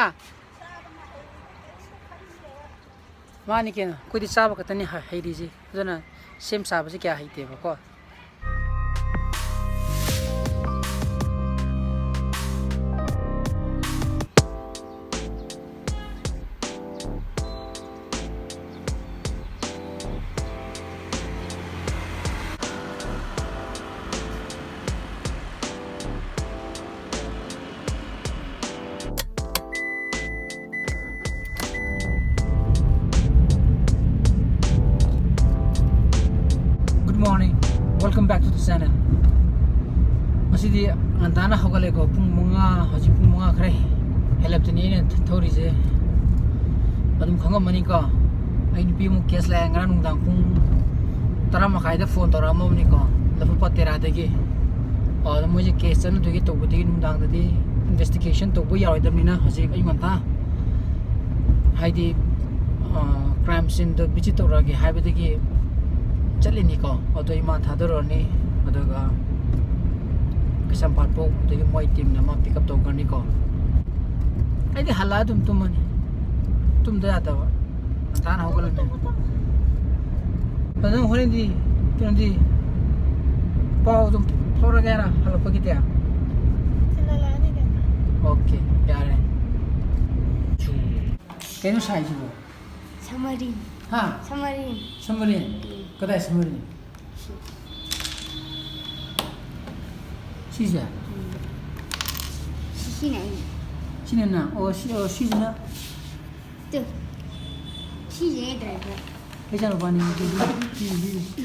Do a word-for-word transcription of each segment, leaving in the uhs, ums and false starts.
ꯍꯥ? ꯃꯥꯅꯤ ꯀꯩꯅꯣ, ꯑꯩꯈꯣꯏꯗꯤ ꯆꯥꯕ ꯈꯛꯇꯅꯤ ꯍ-, ꯍꯩꯔꯤꯁꯤ, ꯑꯗꯨꯅ ꯁꯦꯝ ꯁꯥꯕꯁꯤ ꯀꯌꯥ ꯍꯩꯇꯦꯕꯀꯣ꯫ Good morning, welcome back to the channel. ꯉꯁꯤꯗꯤ ꯉꯟꯇꯥꯅ ꯍꯧꯒꯠꯂꯦꯀꯣ, ꯄꯨꯡ ꯃꯉꯥ, ꯍꯧꯖꯤꯛ ꯄꯨꯡ ꯃꯉꯥ ꯈꯔ ꯍꯦꯜꯂꯞꯇꯅꯤ ꯑꯩꯅ ꯊꯧꯔꯤꯁꯦ꯫ ꯑꯗꯨꯝ ꯈꯪꯉꯝꯃꯅꯤꯀꯣ, ꯑꯩ ꯅꯨꯄꯤ ꯑꯃꯨꯛ ꯀꯦꯁ ꯂꯥꯛꯑꯦ꯫ ꯉꯔꯥꯡ ꯅꯨꯡꯗꯥꯡ ꯄꯨꯡ ꯇꯔꯥ ꯃꯈꯥꯏꯗ ꯐꯣꯟ ꯇꯧꯔꯛꯑꯝꯃꯕꯅꯤꯀꯣ, ꯂꯐꯨꯄꯥꯠ ꯇꯦꯔꯥꯗꯒꯤ꯫ ꯑꯣ, ꯑꯗꯣ ꯃꯣꯏꯁꯦ ꯀꯦꯁ ꯆꯠꯅꯗꯣꯏꯒꯤ ꯇꯧꯕꯗꯒꯤ ꯅꯨꯡꯗꯥꯡꯗꯗꯤ ꯏꯟꯚꯦꯁꯇꯤꯒꯦꯁꯟ ꯇꯧꯕ ꯌꯥꯔꯣꯏꯗꯕꯅꯤꯅ ꯍꯧꯖꯤꯛ ꯑꯌꯨꯛ ꯉꯟꯇꯥ, ꯍꯥꯏꯗꯤ, ꯀ꯭ꯔꯥꯏꯝ ꯁꯤꯟꯗꯣ ꯚꯤꯖꯤꯠ ꯇꯧꯔꯛꯑꯒꯦ ꯍꯥꯏꯕꯗꯒꯤ ꯆꯠꯂꯤꯅꯤꯀꯣ꯫ ꯑꯗꯣ ꯏꯃꯥ ꯊꯥꯗꯣꯔꯛꯑꯅꯤ, ꯑꯗꯨꯒ ꯀꯩꯁꯥꯝꯄꯥꯠꯐꯥꯎ, ꯑꯗꯒꯤ ꯃꯣꯏ ꯇꯤꯝꯅ ꯑꯃ ꯄꯤꯛ ꯑꯞ ꯇꯧꯈ꯭ꯔꯅꯤꯀꯣ꯫ ꯑꯩꯗꯤ ꯍꯜꯂꯛꯑ ꯑꯗꯨꯝ ꯇꯨꯝꯃꯅꯤ, ꯇꯨꯝꯗ ꯌꯥꯗꯕ, ꯉꯟꯇꯥꯅ ꯍꯧꯒꯠꯂꯅꯤ꯫ ꯑꯗꯣ ꯅꯪ ꯍꯣꯔꯦꯟꯗꯤ ꯀꯩꯅꯣꯗꯤ ꯄꯥꯎ ꯑꯗꯨꯝ ꯐꯥꯎꯔꯒꯦ ꯍꯥꯏꯔ ꯍꯜꯂꯛꯄꯒꯤꯗꯤ? ꯊꯤꯜꯍꯜꯂꯛꯑꯅꯤ ꯀꯩꯅꯣ꯫ ꯑꯣꯀꯦ, ꯌꯥꯔꯦ꯫ ꯀꯩꯅꯣ ꯁꯥꯏꯁꯤꯕꯣ? ꯁꯃꯔꯤꯟ꯫ ꯍꯥ? ꯁꯃꯔꯤꯟ꯫ ꯁꯃꯔꯤꯟ? ꯎꯝ꯫ ꯀꯗꯥꯏ ꯁꯃꯔꯤꯟ? ꯁꯤ꯫ ꯁꯤꯁꯦ? ꯎꯝ꯫ ꯁꯤ, ꯁꯤꯅ ꯑꯩꯅ꯫ ꯁꯤꯅ ꯅꯪ? ꯑꯣ, ꯁꯤ, ꯑꯣ, ꯁꯤꯁꯤꯅ? ꯇꯨ꯫ ꯁꯤꯁꯦ ꯗ꯭ꯔꯥꯏꯚꯔ꯫ ꯀꯩ ꯆꯥꯅꯣ ꯄꯥꯅꯤ? ꯁꯤ, ꯁꯤ, ꯁꯤ꯫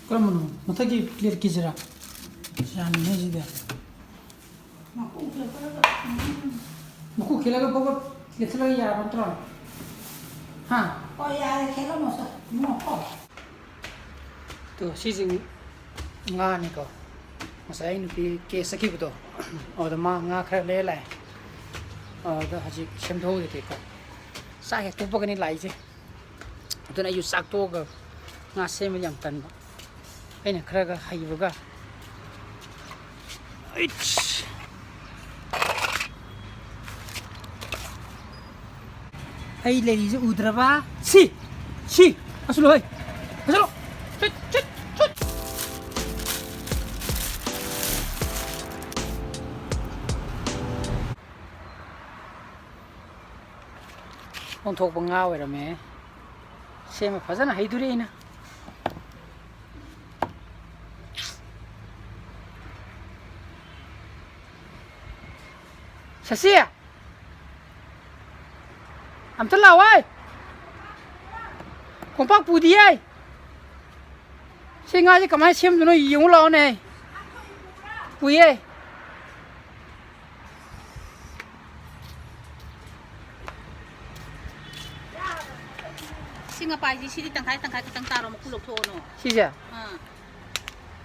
ꯀꯔꯝꯕꯅꯣ? ꯃꯊꯛꯀꯤ ꯄ꯭ꯂꯦꯠꯀꯤꯁꯤꯔꯥ? ꯌꯥꯝꯃꯤꯍꯦ ꯁꯤꯗꯤ꯫ ꯃꯀꯨ ꯈꯦꯠꯂꯒ, ꯎꯝ꯫ ꯃꯀꯨ ꯈꯦꯠꯂꯒ ꯕꯣꯕ ꯂꯦꯞꯁꯤꯜꯂꯒ ꯌꯥꯔꯕ ꯅꯠꯇ꯭ꯔꯣ? ꯍꯥ? ꯍꯣꯏ, ꯌꯥꯔꯦ, ꯈꯦꯠꯂꯝꯃꯣ ꯁꯦ, ꯏꯕꯨꯡꯉꯣ ꯀꯣ꯫ ꯇꯣ, ꯁꯤꯁꯤ ꯉꯥꯅꯤꯀꯣ꯫ ꯉꯁꯥꯏ ꯑꯩ ꯅꯨꯄꯤ ꯀꯦꯁ ꯆꯠꯈꯤꯕꯗꯣ, ꯑꯗꯨꯗ ꯃꯥ ꯉꯥ ꯈꯔ ꯂꯩꯔ ꯂꯥꯛꯑꯦ꯫ ꯑꯗꯨꯗ ꯍꯧꯖꯤꯛ ꯁꯦꯝꯗꯣꯛꯍꯧꯗ꯭ꯔꯗꯤꯀꯣ꯫ ꯆꯥꯛ ꯍꯦꯛ ꯇꯣꯛꯄꯒꯅꯤ ꯂꯥꯛꯏꯁꯦ꯫ ꯑꯗꯨꯅ ꯑꯩꯁꯨ ꯆꯥꯛ ꯇꯣꯛꯑꯒ ꯉꯥ ꯁꯦꯝꯕ ꯌꯥꯝ ꯇꯟꯕ꯫ ꯑꯩꯅ ꯈꯔꯒ ꯍꯩꯕꯒ ꯑꯩꯠꯁ! ꯑꯩ ꯂꯩꯔꯤꯁꯦ ꯎꯗ꯭ꯔꯕ? ꯁꯤ! ꯁꯤ! ꯑꯁꯨ ꯂꯣꯏ! ꯐꯖꯅ! ꯆꯠ! ꯆꯠ! ꯆꯠ! ꯑꯣꯟꯊꯣꯛꯄ ꯉꯥ ꯑꯣꯏꯔꯝꯃꯦ꯫ ꯁꯦꯝꯕ ꯐꯖꯅ ꯍꯩꯗꯣꯔꯤ ꯑꯩꯅ꯫ ꯁꯁꯤ! ꯑꯝꯇ ꯂꯥꯛꯑꯣ ꯑꯩ! ꯀꯣꯝꯄꯥꯛ ꯄꯨꯗꯤꯌꯦ! ꯁꯤ ꯉꯥꯁꯦ ꯀꯃꯥꯏꯅ ꯁꯦꯝꯗꯣꯏꯅꯣ ꯌꯦꯡꯉꯨ ꯂꯥꯛꯑꯣꯅꯦ! ꯄꯨꯏꯌꯦ! ꯁꯤ ꯉꯄꯥꯏꯁꯤ, ꯁꯤꯗꯤ ꯇꯪꯈꯥꯏ ꯇꯪꯈꯥꯏ ꯈꯤꯇꯪ ꯇꯥꯔꯣ, ꯃꯀꯨ ꯂꯧꯊꯣꯛꯑꯣꯅꯣ꯫ ꯁꯤꯁꯦ? ꯑꯥ꯫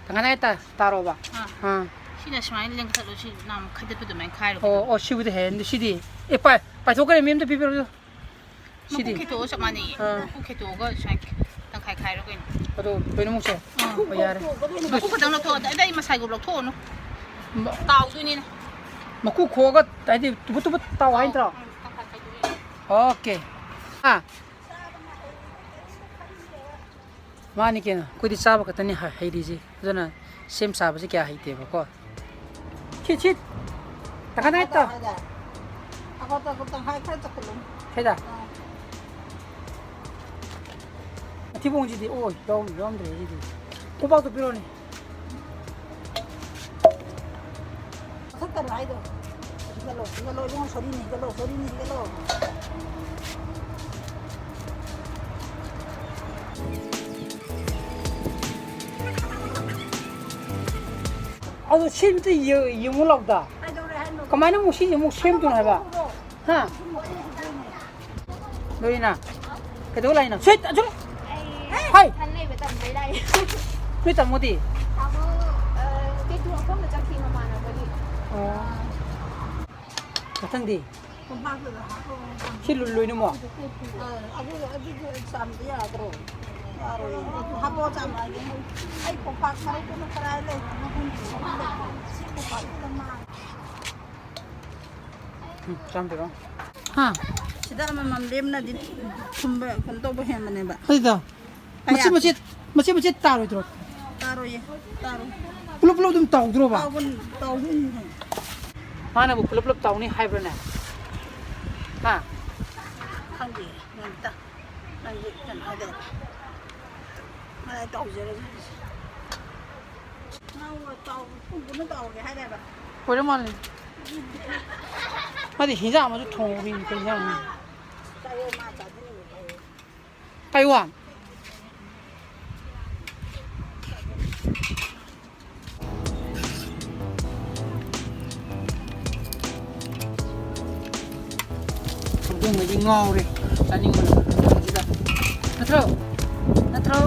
ꯇꯪꯈꯥꯏ ꯇꯪꯈꯥꯏ ꯇꯥ-, ꯇꯥꯔꯣꯕ? ꯑꯥ꯫ ꯑꯥ꯫ ꯁꯤꯅ ꯁꯨꯃꯥꯏꯅ ꯂꯦꯡꯈꯠꯂꯣ, ꯁꯤ ꯅꯍꯥꯟ ꯈꯥꯏꯗꯠꯄ ꯑꯗꯨꯃꯥꯏꯅ ꯈꯥꯏꯔꯣ꯫ ꯑꯣ, ꯑꯣ, ꯁꯤꯕꯨꯗꯤ ꯍꯦꯟꯗꯤ ꯁꯤꯗꯤ꯫ ꯑꯦ, ꯄꯥꯏ-, ꯄꯥꯏꯊꯣꯛꯈ꯭ꯔꯦ, ꯃꯤ ꯑꯝꯇ ꯄꯤꯕꯤꯔꯣ꯫ ꯁꯤꯗꯤ? ꯃꯀꯨ ꯈꯦꯠꯇꯣꯛꯑꯣ, ꯆꯞ ꯃꯥꯟꯅꯩꯌꯦ꯫ ꯑꯥ꯫ ꯃꯀꯨ ꯈꯦꯠꯇꯣꯛꯑꯒ ꯁꯨꯃꯥꯏꯅ ꯇꯪꯈꯥꯏ ꯈꯥꯏꯔꯣ ꯀꯩꯅꯣ꯫ ꯑꯗꯣ ꯂꯣꯏꯅꯃꯛꯁꯦ? ꯑꯥ꯫ ꯑꯣ, ꯌꯥꯔꯦ꯫ ꯃꯀꯨ ꯈꯛꯇꯪ ꯂꯧꯊꯣꯛꯑꯣ, ꯑꯗꯩ, ꯑꯗꯩ ꯃꯁꯥꯏꯒꯨꯝ ꯂꯧꯊꯣꯛꯑꯣꯅꯨ꯫ ꯃ-, ꯇꯥꯎꯗꯣꯏꯅꯤꯅ꯫ ꯃꯀꯨ ꯈꯣꯛꯑꯒ ꯍꯥꯏꯗꯤ ꯇꯨꯕꯨꯠ ꯇꯨꯕꯨꯠ ꯇꯥꯎ ꯍꯥꯏ ꯅꯠꯇ꯭ꯔꯣ? ꯑꯥ, ꯇꯪꯈꯥꯏ ꯈꯥꯏꯗꯣꯛꯑꯣ꯫ ꯑꯣꯀꯦ꯫ ꯑꯥ꯫ ꯃꯥꯅꯤ ꯀꯩꯅꯣ, ꯑꯩꯈꯣꯏꯗꯤ ꯆꯥꯕ ꯈꯛꯇꯅꯤ ꯍ-, ꯍꯩꯔꯤꯁꯤ, ꯑꯗꯨꯅ ꯁꯦꯝ ꯁꯥꯕꯁꯤ ꯀꯌꯥ ꯍꯩꯇꯦꯕꯀꯣ꯫ ꯁꯤꯠ, ꯁꯤꯠ! ꯇꯪꯈꯥꯏ ꯇꯪꯈꯥꯏ ꯇꯧ꯫ ꯍꯥꯏꯗ꯫ ꯇꯪꯈꯥꯏ ꯇꯪꯈꯥꯏ ꯇꯪꯈꯥꯏ ꯈꯔ ꯆꯠꯈꯠꯂꯨ꯫ ꯁꯤꯗ? ꯑꯥ꯫ ꯃꯊꯤꯕꯣꯡꯁꯤꯗꯤ, ꯑꯣ, ꯌꯥꯎꯔꯝ-, ꯌꯥꯎꯔꯝꯗ꯭ꯔꯦ ꯁꯤꯗꯤ꯫ ꯀꯣꯝꯄꯥꯛꯇꯣ ꯄꯤꯔꯛꯑꯣꯅꯦ꯫ ꯃꯊꯛꯇꯔꯣ ꯍꯥꯏꯗꯣ? ꯍꯤꯒꯠꯂꯣ, ꯍꯤꯒꯠꯂꯣ, ꯏꯕꯨꯡꯉꯣ, ꯁꯣꯔꯤꯅꯤ, ꯍꯤꯒꯠꯂꯣ, ꯁꯣꯔꯤꯅꯤ, ꯍꯤꯒꯠꯂꯣ꯫ ꯑꯗꯣ ꯁꯤ ꯑꯝꯇ ꯌꯦ-, ꯌꯦꯡꯉꯨ ꯂꯥꯎꯗ꯫ ꯀꯩꯗꯧꯔꯦ ꯍꯥꯏꯅꯣ? ꯀꯃꯥꯏꯅ ꯑꯃꯨꯛ ꯁꯤ ꯑꯃꯨꯛ ꯁꯦꯝꯗꯣꯏꯅꯣ ꯍꯥꯏꯕ? ꯍꯥ? ꯗꯣꯔꯤꯅꯥ, ꯀꯩꯗꯧ ꯂꯥꯛꯏꯅꯣ? ꯁꯤꯠ! ꯑꯗꯨ! ꯍꯩ! ꯏꯊꯟ ꯂꯩꯕ ꯇꯟꯕꯩ ꯂꯥꯛꯏ꯫ ꯅꯣꯏ ꯇꯥꯃꯣꯗꯤ? ꯇꯥꯃꯣ, ꯑ, ꯀꯩꯅꯣ, ꯑꯩꯈꯣꯏ ꯆꯠꯈꯤ ꯃꯃꯥꯟꯅꯕꯒꯤ꯫ ꯑꯣ꯫ ꯃꯊꯪꯗꯤ? ꯀꯣꯝꯄꯥꯛꯇꯨꯗ ꯍꯥꯞꯄꯣ꯫ ꯁꯤ ꯂꯣꯏ-, ꯂꯣꯏꯅꯃꯛ? ꯑ, ꯑꯗꯨ, ꯑꯗꯨꯗꯣ ꯆꯥꯝꯕ ꯌꯥꯗ꯭ꯔꯣ? ꯌꯥꯔꯣꯏ꯫ ꯍꯥꯞꯄꯣ, ꯆꯥꯝꯃꯛꯑꯒꯦ꯫ ꯑꯩ ꯀꯣꯝꯄꯥꯛ ꯃꯔꯛꯇꯨꯅ ꯀꯗꯥꯏ ꯂꯩꯕꯅꯣ ꯈꯪꯗꯦ꯫ ꯁꯤ ꯀꯣꯝꯄꯥꯛ ꯎꯝ, ꯆꯥꯝꯗꯣꯏꯔꯣ? ꯍꯥ? ꯁꯤꯗ ꯑꯃꯃꯝ ꯂꯦꯝꯅꯗꯤ ꯊꯨꯝꯕ, ꯀꯩꯅꯣ ꯇꯧꯕ ꯍꯦꯟꯕꯅꯦꯕ꯫ ꯑꯗꯨꯗꯣ? ꯀꯌꯥ? ꯃꯆꯦꯠ ꯃꯆꯦꯠ, ꯃꯆꯦꯠ ꯃꯆꯦꯠ ꯇꯥꯔꯣꯏꯗ꯭ꯔꯣ? ꯇꯥꯔꯣꯏꯌꯦ, ꯇꯥꯔꯣꯏ꯫ ꯄꯨꯂꯞ ꯄꯨꯂꯞ ꯑꯗꯨꯝ ꯇꯥꯎꯗ꯭ꯔꯣꯕ? ꯇꯥꯎꯒꯅꯤ, ꯇꯥꯎꯗꯣꯏꯅꯤ ꯀꯩꯅꯣ꯫ ꯃꯥꯅꯕꯨ ꯄꯨꯂꯞ ꯄꯨꯂꯞ ꯇꯥꯎꯅꯤ ꯍꯥꯏꯕ꯭ꯔꯅꯦ? ꯍꯥ? ꯈꯪꯗꯦ, ꯅꯪ ꯇ-, ꯅꯪꯁꯨ ꯀꯩꯅꯣ ꯍꯥꯏꯗꯅ꯫ ꯃꯥꯅ ꯇꯧꯖꯔꯁꯨ꯫ ꯉꯥꯎꯔ ꯇꯥꯎ-, ꯄꯨꯡ ꯄꯨꯟꯅ ꯇꯥꯎꯔꯒꯦ ꯍꯥꯏꯔꯦꯕ꯫ ꯑꯣꯏꯔ ꯃꯥꯜꯂꯦ꯫ ꯃꯥꯗꯤ ꯍꯤꯟꯖꯥꯡ ꯑꯃꯁꯨ ꯊꯣꯡꯍꯧꯔꯤꯅꯤ, ꯀꯩ ꯍꯤꯟꯖꯥꯡꯅꯣ? ꯆꯥꯌꯣ, ꯃꯥ ꯆꯥꯖꯅꯤꯡꯕ ꯆꯥꯌꯣ꯫ ꯇꯥꯏꯋꯥꯟ꯫ ꯍꯧꯗꯣꯡꯉꯩꯗꯤ ꯉꯥꯎꯔꯦ꯫ ꯆꯥꯅꯤꯡꯕꯅ ꯃꯇꯝꯁꯤꯗ꯫ ꯅꯠꯇ꯭ꯔꯣ? ꯅꯠꯇ꯭ꯔꯣ?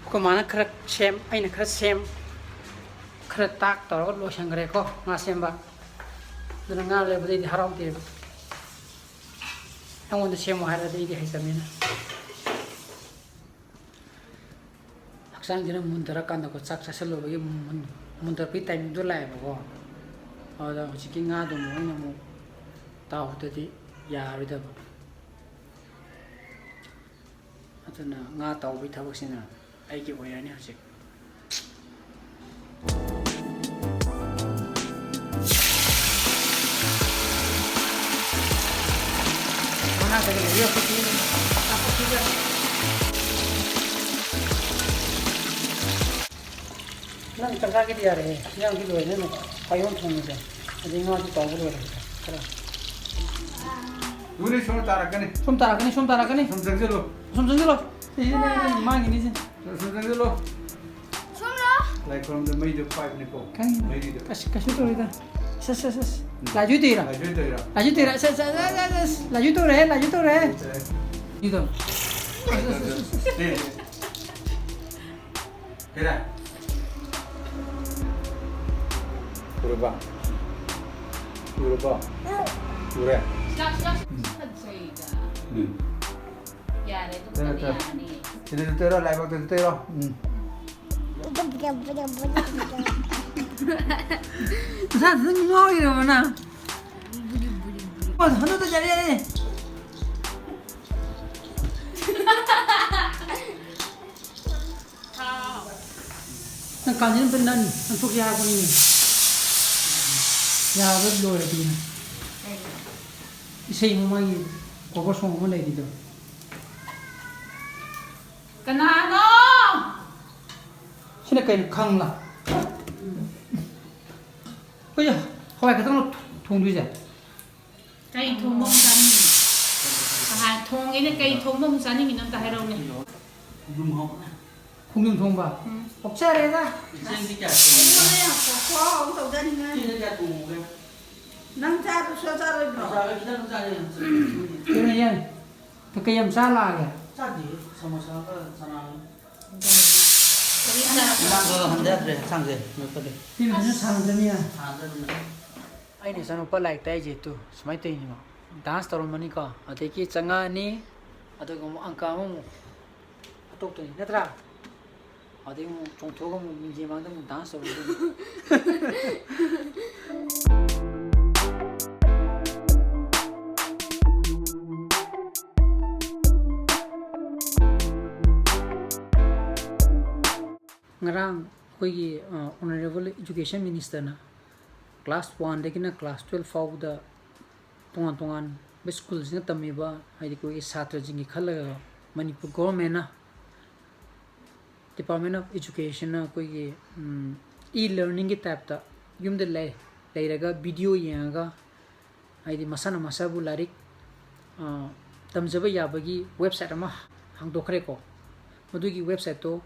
ꯑꯩꯈꯣꯏ ꯃꯥꯅ ꯈꯔ ꯁꯦꯝ, ꯑꯩꯅ ꯈꯔ ꯁꯦꯝ, ꯈꯔ ꯇꯥꯛ ꯇꯧꯔꯒ ꯂꯣꯏꯁꯟꯈ꯭ꯔꯦꯀꯣ ꯉꯥ ꯁꯦꯝꯕ꯫ ꯑꯗꯨꯅ ꯉꯥ ꯂꯩꯕꯗꯩꯗꯤ ꯍꯔꯥꯎꯗꯦꯕ꯫ ꯑꯩꯉꯣꯟꯗ ꯁꯦꯝꯃꯣ ꯍꯥꯏꯔꯗꯤ ꯑꯩꯗꯤ ꯍꯩꯇꯕꯅꯤꯅ꯫ ꯍꯛꯆꯥꯡꯁꯤꯅ ꯃꯨꯟꯊꯔꯀꯥꯟꯗꯀꯣ, ꯆꯥꯛ ꯆꯥꯁꯤꯜꯂꯨꯕꯒꯤ ꯃꯨꯟ-, ꯃꯨꯟꯊꯔꯛꯄꯒꯤ ꯇꯥꯏꯃꯤꯡꯗꯣ ꯂꯥꯛꯑꯦꯕꯀꯣ꯫ ꯑꯗꯨꯗ ꯍꯧꯖꯤꯛꯀꯤ ꯉꯥꯗꯣ ꯑꯃꯨꯛ ꯑꯩꯅ ꯑꯃꯨꯛ ꯇꯥꯎꯗꯗꯤ ꯌꯥꯔꯣꯏꯗꯕ꯫ ꯑꯗꯨꯅ ꯉꯥ ꯇꯥꯎꯕꯒꯤ ꯊꯕꯛꯁꯤꯅ ꯑꯩꯒꯤ ꯑꯣꯏꯔꯅꯤ ꯍꯧꯖꯤꯛ꯫ ꯅꯪ ꯇꯪꯈꯥꯏꯒꯤꯗꯤ ꯌꯥꯔꯦꯍꯦ꯫ ꯏꯟꯖꯥꯡꯗꯤ ꯂꯣꯏꯔꯦ ꯅꯪ ꯄꯥꯏꯌꯣꯟ ꯊꯣꯡꯉꯤꯁꯦ꯫ ꯑꯗꯩ ꯉꯥꯁꯨ ꯇꯥꯎꯕ ꯂꯣꯏꯔꯦ꯫ ꯈꯔ꯫ ꯌꯨꯝꯗꯩ ꯁꯣꯝꯗ ꯇꯥꯔꯛꯀꯅꯤ꯫ ꯁꯣꯝ ꯇꯥꯔꯛꯀꯅꯤ, ꯁꯣꯝ ꯇꯥꯔꯛꯀꯅꯤ꯫ ꯁꯣꯝ ꯆꯪꯁꯤꯜꯂꯨ꯫ ꯁꯣꯝ ꯆꯪꯁꯤꯜꯂꯣ꯫ ꯁꯤꯁꯤꯅꯦ ꯅꯪ ꯃꯥꯡꯉꯤꯅꯤꯁꯦ꯫ ꯁꯣꯝ ꯆꯪꯁꯤꯜꯂꯣ꯫ ꯁꯣꯝꯂꯣ꯫ ꯂꯥꯏ ꯈꯨꯔꯨꯝꯗ ꯃꯩꯗꯣ ꯄꯥꯏꯕꯅꯤꯀꯣ꯫ ꯈꯪꯉꯤ꯫ ꯃꯩꯗꯨꯗ꯫ ꯀꯩꯁꯨ, ꯀꯩꯁꯨ ꯇꯧꯔꯣꯏꯗ꯫ ꯁꯦ, ꯁꯦ, ꯁꯦ, ꯁꯦ꯫ ꯎꯝ꯫ ꯂꯥꯏꯖꯨ ꯇꯧꯔꯤꯔꯥ? ꯂꯥꯏꯖꯨ ꯇꯧꯔꯤꯔꯥ? ꯂꯥꯏꯖꯨ ꯇꯧꯔꯤꯔꯥ? ꯁꯦ, ꯁꯦ, ꯁꯦ, ꯁꯦ, ꯁꯦ꯫ ꯂꯥꯏꯖꯨ ꯇꯧꯔꯦ, ꯂꯥꯏꯖꯨ ꯇꯧꯔꯦ꯫ ꯂꯥꯏꯖꯨ ꯇꯧꯔꯦ꯫ ꯏꯗꯣ꯫ ꯁꯦ, ꯁꯦ, ꯁꯦ, ꯁꯦ꯫ ꯁꯦ꯫ ꯀꯩꯔꯥ? ꯎꯔꯕ? ꯎꯔꯕꯣ? ꯎꯔꯦ? ꯎꯝ꯫ ꯎꯝ꯫ ꯌꯥꯔꯦ, ꯑꯗꯨꯝ ꯇꯩꯔꯣ, ꯇꯩꯔꯣ꯫ ꯌꯥꯔꯅꯤ꯫ ꯁꯤꯗꯁꯨ ꯇꯩꯔꯣ, ꯂꯥꯏꯕꯛꯇꯁꯨ ꯇꯩꯔꯣ꯫ ꯎꯝ꯫ ꯅꯁꯥ ꯅꯊꯟ ꯉꯥꯎꯔꯤꯔꯕ ꯅꯪ? ꯍꯟꯗꯛꯇ ꯌꯥꯔꯦ, ꯌꯥꯔꯦ꯫ ꯅꯪ ꯀꯥꯟꯁꯤ ꯑꯝꯇ ꯅꯟ ꯅꯟꯊꯣꯛꯁꯤ ꯍꯥꯏꯔꯛꯄꯅꯤꯅꯦ꯫ ꯌꯥꯕ ꯂꯣꯏꯔꯗꯤꯅ꯫ ꯏꯁꯩ ꯑꯃ ꯃꯥꯒꯤ cover song ꯑꯃ ꯂꯩꯔꯤꯗꯣ꯫ ꯀꯅꯥꯅꯣ? ꯁꯤꯅ ꯀꯩꯅꯣ ꯈꯪꯂꯥ? ꯑꯩꯈꯣꯏꯁꯦ ꯍꯋꯥꯏ ꯈꯛꯇꯪ ꯊꯣꯡꯗꯣꯏꯁꯦ? ꯀꯩ ꯊꯣꯡꯕ ꯑꯃꯨꯛ ꯆꯥꯅꯤꯡꯉꯤꯅꯣ? ꯅꯍꯥꯟ ꯊꯣꯡꯉꯦꯅꯦ, ꯀꯩ ꯊꯣꯡꯕ ꯑꯃꯨꯛ ꯆꯥꯅꯤꯡꯉꯤꯅꯣ ꯑꯝꯇ ꯍꯥꯏꯔꯛꯎꯅꯦ꯫ ꯈꯣꯡꯗ꯭ꯔꯨꯝ ꯍꯧꯕꯅꯦ꯫ ꯈꯣꯡꯗ꯭ꯔꯨꯝ ꯊꯣꯡꯕ? ꯎꯝ꯫ ꯑꯣꯛꯆꯔꯦꯗ꯫ ꯏꯆꯦꯗꯤ ꯀꯌꯥ ꯊꯣꯡꯉꯦ? ꯑꯩꯉꯣꯟꯗ ꯌꯥꯝ ꯈꯣꯛꯈꯣꯛ ꯑꯃ ꯇꯧꯖꯅꯤꯡꯉꯦ꯫ ꯏꯆꯦꯗꯤ ꯀꯌꯥ ꯊꯣꯡꯉꯨꯒꯦ? ꯅꯪ ꯆꯥꯕ ꯁꯨꯡꯆꯥ ꯆꯥꯔꯣꯏꯗ꯭ꯔꯣ? ꯆꯥꯔꯣꯏ, ꯈꯤꯇꯪ ꯆꯥꯔꯦ꯫ ꯀꯩꯅꯣ ꯌꯦꯟ? ꯀꯩꯀꯩ ꯌꯥꯝ ꯆꯥ ꯂꯥꯛꯑꯒꯦ? ꯆꯥꯗꯦ, ꯁꯃꯣꯁꯥꯒ ꯆꯅꯥꯒ꯫ ꯏꯃꯥꯡꯗꯣ ꯍꯟꯊꯗ꯭ꯔꯦ, ꯍꯛꯆꯥꯡꯁꯦ ꯅꯣꯏꯈꯠꯂꯦ꯫ ꯐꯤꯂꯝꯁꯤꯁꯨ ꯁꯥꯟꯅꯗ꯭ꯔꯕꯅꯤꯅ꯫ ꯁꯥꯟꯅꯗ꯭ꯔꯕꯅꯤꯅ꯫ ꯑꯩꯅ ꯏꯆꯥꯅꯨꯄꯥ ꯂꯥꯏꯔꯤꯛ ꯇꯥꯛꯏꯁꯦ ꯇꯨ ꯁꯨꯃꯥꯏꯅ ꯇꯧꯔꯤꯅꯤꯀꯣ꯫ Dance ꯇꯧꯔꯝꯃꯅꯤꯀꯣ, ꯑꯗꯒꯤ ꯆꯪꯉꯛꯑꯅꯤ, ꯑꯗꯨꯒ ꯑꯃꯨꯛ ꯑꯪꯀ ꯑꯃꯃꯨꯛ ꯍꯥꯞꯇꯣꯛꯇꯣꯏꯅꯤ ꯅꯠꯇ꯭ꯔꯥ? ꯑꯗꯩ ꯑꯃꯨꯛ ꯆꯣꯡꯊꯣꯛꯑꯒ ꯑꯃꯨꯛ ꯃꯤꯡꯁꯦꯜ ꯃꯥꯡꯗ ꯑꯃꯨꯛ dance ꯇꯧꯔꯝꯗꯣꯏꯅꯤ꯫ ꯉꯔꯥꯡ ꯑꯩꯈꯣꯏꯒꯤ, ꯑ, Honourable Education Ministerꯅ class oneꯗꯒꯤꯅ class twelve ꯐꯥꯎꯕꯗ ꯇꯣꯉꯥꯟ ꯇꯣꯉꯥꯟꯕ schoolꯁꯤꯡꯗ ꯇꯝꯃꯤꯕ, ꯍꯥꯏꯗꯤ ꯑꯩꯈꯣꯏꯒꯤ ꯁꯥꯇ꯭ꯔꯁꯤꯡꯒꯤ ꯈꯜꯂꯒ ꯃꯅꯤꯄꯨꯔ governmentꯅ Department of Educationꯅ ꯑꯩꯈꯣꯏꯒꯤ, ꯎꯝ, e-learningꯒꯤ typeꯇ ꯌꯨꯝꯗ ꯂꯩ-, ꯂꯩꯔꯒ video ꯌꯦꯡꯉꯒ, ꯍꯥꯏꯗꯤ ꯃꯁꯥꯅ ꯃꯁꯥꯕꯨ ꯂꯥꯏꯔꯤꯛ, ꯑ, ꯇꯝꯖꯕ ꯌꯥꯕꯒꯤ website ꯑꯃ ꯍꯥꯡꯗꯣꯛꯈ꯭ꯔꯦꯀꯣ꯫ ꯃꯗꯨꯒꯤ websiteꯇꯣ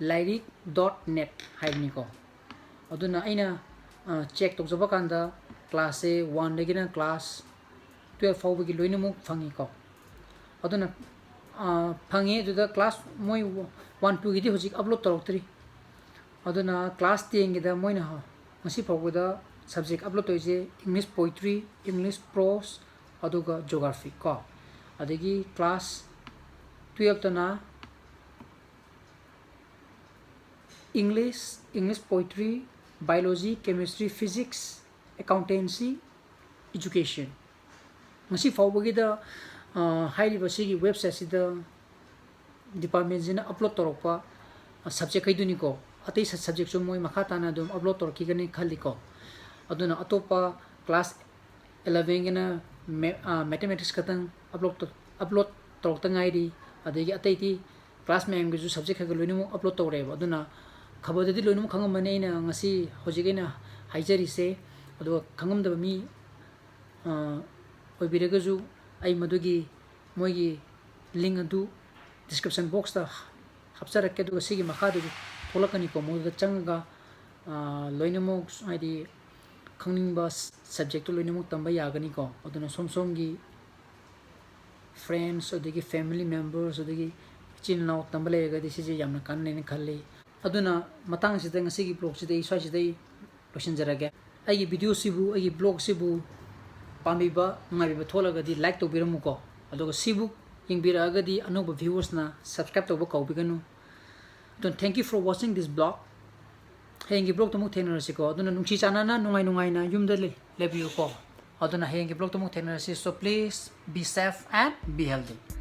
ꯂꯥꯏꯔꯤꯛ dot net ꯍꯥꯏꯕꯅꯤꯀꯣ꯫ ꯑꯗꯨꯅ ꯑꯩꯅ, ꯑ, check ꯇꯧꯖꯕ ꯀꯥꯟꯗ classꯁꯦ oneꯗꯒꯤꯅ class twelve ꯐꯥꯎꯕꯒꯤ ꯂꯣꯏꯅꯃꯛ ꯐꯪꯉꯤꯀꯣ꯫ ꯑꯗꯨꯅ, ꯑ, ꯐꯪꯉꯤ꯫ ꯑꯗꯨꯗ class ꯃꯣꯏ one twoꯒꯤꯗꯤ ꯍꯧꯖꯤꯛ upload ꯇꯧꯔꯛꯇ꯭ꯔꯤ꯫ ꯑꯗꯨꯅ class tenꯒꯤꯗ ꯃꯣꯏꯅ ꯍ-, ꯉꯁꯤ ꯐꯥꯎꯕꯗ subject upload ꯇꯧꯔꯤꯁꯦ English poetry, English prose, ꯑꯗꯨꯒ geography ꯀꯣ꯫ ꯑꯗꯒꯤ class twelveꯇꯅ English, English poetry, Biology, Chemistry, Physics, Accountancy, Education꯫ ꯉꯁꯤ ꯐꯥꯎꯕꯒꯤꯗ, ꯑ, ꯍꯥꯏꯔꯤꯕ ꯁꯤꯒꯤ website ꯁꯤꯗ department ꯁꯤꯅ upload ꯇꯧꯔꯛꯄ, ꯑ, subject ꯈꯩꯗꯨꯅꯤꯀꯣ꯫ ꯑꯇꯩ ꯁ-, subject ꯁꯨ ꯃꯣꯏ ꯃꯈꯥ ꯇꯥꯅ ꯑꯗꯨꯝ upload ꯇꯧꯔꯛꯈꯤꯒꯅꯤ ꯈꯜꯂꯤꯀꯣ꯫ ꯑꯗꯨꯅ ꯑꯇꯣꯞꯄ class eleven ꯒꯤꯅ ꯃꯦ-, ꯑ, Mathematics ꯈꯛꯇꯪ upload ꯇꯧ-, upload ꯇꯧꯔꯛꯇ ꯉꯥꯏꯔꯤ꯫ ꯑꯗꯒꯤ ꯑꯇꯩꯗꯤ class ꯃꯌꯥꯝꯒꯤꯁꯨ subject ꯈꯔ ꯈꯔ ꯂꯣꯏꯅꯃꯛ upload ꯇꯧꯔꯦꯕ꯫ ꯑꯗꯨꯅ ꯈꯕꯔꯗꯗꯤ ꯂꯣꯏꯅꯃꯛ ꯈꯪꯉꯝꯃꯅꯤ꯫ ꯑꯩꯅ ꯉꯁꯤ ꯍꯧꯖꯤꯛ ꯑꯩꯅ ꯍꯥꯏꯖꯔꯤꯁꯦ, ꯑꯗꯨꯒ ꯈꯪꯉꯝꯗꯕ ꯃꯤ, ꯑ, ꯑꯣꯏꯕꯤꯔꯒꯁꯨ ꯑꯩ ꯃꯗꯨꯒꯤ ꯃꯣꯏꯒꯤ link ꯑꯗꯨ description box ꯇ ꯍꯥꯞꯆꯔꯛꯀꯦ, ꯑꯗꯨꯒ ꯁꯤꯒꯤ ꯃꯈꯥꯗꯁꯨ ꯊꯣꯛꯂꯛꯀꯅꯤꯀꯣ꯫ ꯃꯗꯨꯗ ꯆꯪꯉꯒ, ꯑ, ꯂꯣꯏꯅꯃꯛ, ꯍꯥꯏꯗꯤ, ꯈꯪꯅꯤꯡꯕ ꯁ-, subject ꯇꯨ ꯂꯣꯏꯅꯃꯛ ꯇꯝꯕ ꯌꯥꯒꯅꯤꯀꯣ꯫ ꯑꯗꯨꯅ ꯁꯣꯝ ꯁꯣꯝꯒꯤ friends, ꯑꯗꯒꯤ family members, ꯑꯗꯒꯤ ꯏꯆꯤꯟ ꯏꯅꯥꯎ ꯇꯝꯕ ꯂꯩꯔꯒꯗꯤ ꯁꯤꯁꯦ ꯌꯥꯝꯅ ꯀꯥꯟꯅꯅꯦꯅ ꯈꯜꯂꯤ꯫ ꯑꯗꯨꯅ ꯃꯇꯥꯡꯁꯤꯗ ꯉꯁꯤꯒꯤ vlog ꯁꯤꯗ ꯑꯩ ꯁ꯭ꯋꯥꯏꯁꯤꯗ ꯑꯩ ꯂꯣꯏꯁꯤꯟꯖꯔꯒꯦ꯫ ꯑꯩꯒꯤ video ꯁꯤꯕꯨ, ꯑꯩꯒꯤ vlog ꯁꯤꯕꯨ ꯄꯥꯝꯕꯤꯕ, ꯅꯨꯡꯉꯥꯏꯕꯤꯕ ꯊꯣꯛꯂꯒꯗꯤ like ꯇꯧꯕꯤꯔꯝꯃꯨꯀꯣ꯫ ꯑꯗꯨꯒ ꯁꯤꯕꯨ ꯌꯦꯡꯕꯤꯔꯛꯑꯒꯗꯤ ꯑꯅꯧꯕ viewers ꯅ subscribe ꯇꯧꯕ ꯀꯥꯎꯕꯤꯒꯅꯨ꯫ ꯑꯗꯨꯅ thank you for watching this vlog꯫ ꯍꯌꯦꯡꯒꯤ vlog ꯇ ꯑꯃꯨꯛ ꯊꯦꯡꯅꯔꯁꯤꯀꯣ꯫ ꯑꯗꯨꯅ ꯅꯨꯡꯁꯤ ꯆꯥꯟꯅꯅ, ꯅꯨꯡꯉꯥꯏ ꯅꯨꯡꯉꯥꯏꯅ ꯌꯨꯝꯗ ꯂꯩ-, ꯂꯩꯕꯤꯌꯨꯀꯣ꯫ ꯑꯗꯨꯅ ꯍꯌꯦꯡꯒꯤ vlog ꯇ ꯑꯃꯨꯛ ꯊꯦꯡꯅꯔꯁꯤ꯫ So please be safe and be healthy꯫